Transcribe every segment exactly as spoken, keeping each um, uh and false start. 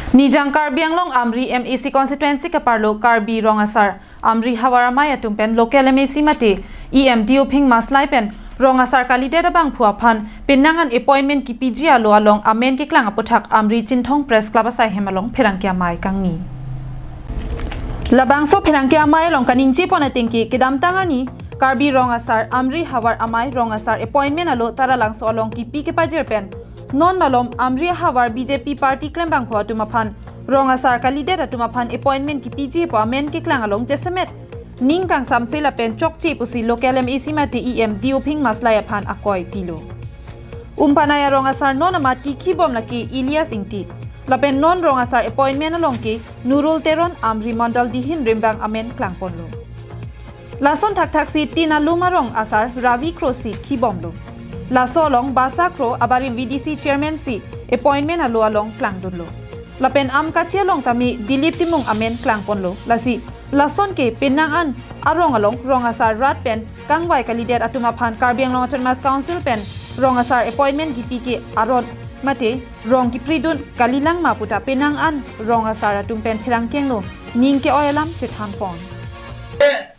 Nijang Karbi Anglong Amri M A C constituency keparlo Karbi Rong Asar Amri Havar Amei atum pen local M A C mate E M Deophing Maslai pen Rong Asar kalidet abangphu aphan penang an appointment kipiji alo along amen keklang aputhak Amri Chinthong Press Club asai hem along pherangke amei kangni. Labangso pherangke amei along kaningjepon atengke kedamtang arni Karbi Rong Asar Amri Havar Amei Rong Asar appointment alo Taralangso along kipi kepajir pen non malom Amri Havar B J P party klembangphu atum aphan Rong Asar kalidet atum aphan appointment kipiji pu amen keklang along jasemet ning kangsamse lapen chokche pusi local M A C mate E M Deophing Maslai aphan akoi pilo. Umpanai arong asar non amat kikhibom lake Elias Ingti. Lapen non rong asar appointment along ke Nurul Teron Amri Mandal Dihin Rimbang amen klangponlo. Lason thakthaksi tin alum arong asar Ravi Kro si khibomlo. Laso along Basa Kro abarim V D C chairman si appointment alo along klangdunlo. Lapen Amkachi along tame Dilip Timung amen klangponlo. Lasi lason ke penang an arong along rong asar rat pen kangvai kalidet atum aphan Karbi Anglong Autonomous Council pen rong asar appointment kipi ke aron mate rong kipridun kalilang ma puta penang an rong asar atum pen pherangkenglo ning ke-oi alam chethanpon.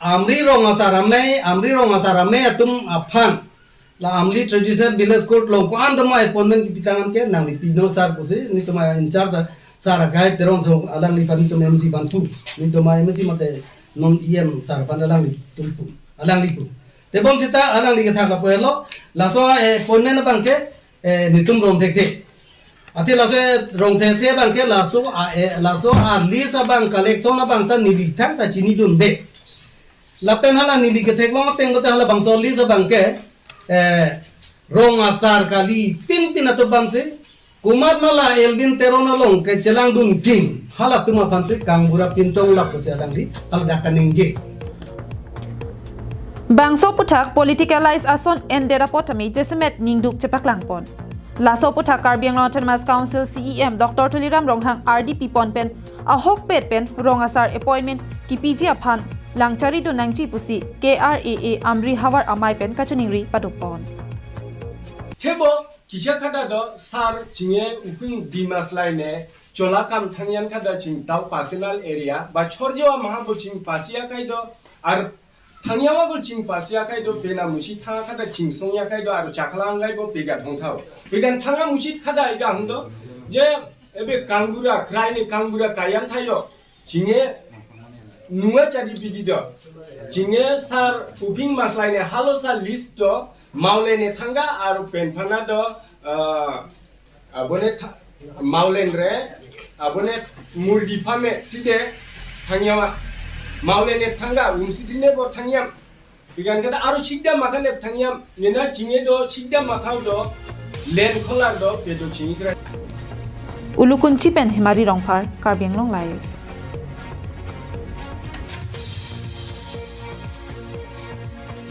Amri Rong Asar Amei, Amri Rong Asar Amei atum aphan la Amri Traditional Village Court along ko-an tama appointment kipitang an ke nangli pino sir pusi, nelitum a-in-charge sir akai Teron so alangliphan nelitum M C aphan pu, nelitum a-M C mate non E M sir aphan alanglitum pu, alangli pu. Tebom seta alangli kethak lapu helo, laso appointment abang ke eh, nelitum rong thekthe. Athe laso rong thekthe abang ke laso a, eh, laso a list abang collection abang ta neli thangta chinidunde. Lapen hala neli ketheklong ateng ta halabangso list abang ke, eh, rong asar kali pinpin atum abang si. Komat ma la Elvin Teron along kechelangdun king halatum aphan si kangbura pintong lap si alangli alga kaningje. Bangso aputhak politicalize ason endet apot tame jasemet ningduk chepaklangpon. Laso aputhak Karbi Anglong Autonomous Council C E M Doctor Tuliram Ronghang R D P pon pen ahokpet pen rong asar appointment kipiji aphan langcharidun nangji pusi K R A A Amri Havar Amei pen kachiningri padopon. Thebo kisa khada do sir chinge uping dimas laine cholakam thangyan khada chingtau personal area ba chorjo amahabo chingpasi akai do ar thangya wa ko chingpasi akai do pena musi thang khada chingsong ya kai do aro chaklang kai ko pegan hong thau. Pegan thanga musi khada iga hong do. Je ebe kangbura krai ni kangbura kayan thayo. Chinge nua chadi bidi do. Chinge sir uping maslai ne halo sa list do. Maule ne thanga aro pen phana do. Ah, abone tha-, maulen re, abone murgi phame side thangyama. Maulen ne thanga, umsi dine bo thangyam. Bigan kada aro chikda makhan ne thangyam. Nena chinge do chikda makhau do, len kholar do, pedo chingi kre. Ulukunchi pen Hemari Rongphar, Karbi Anglong Live.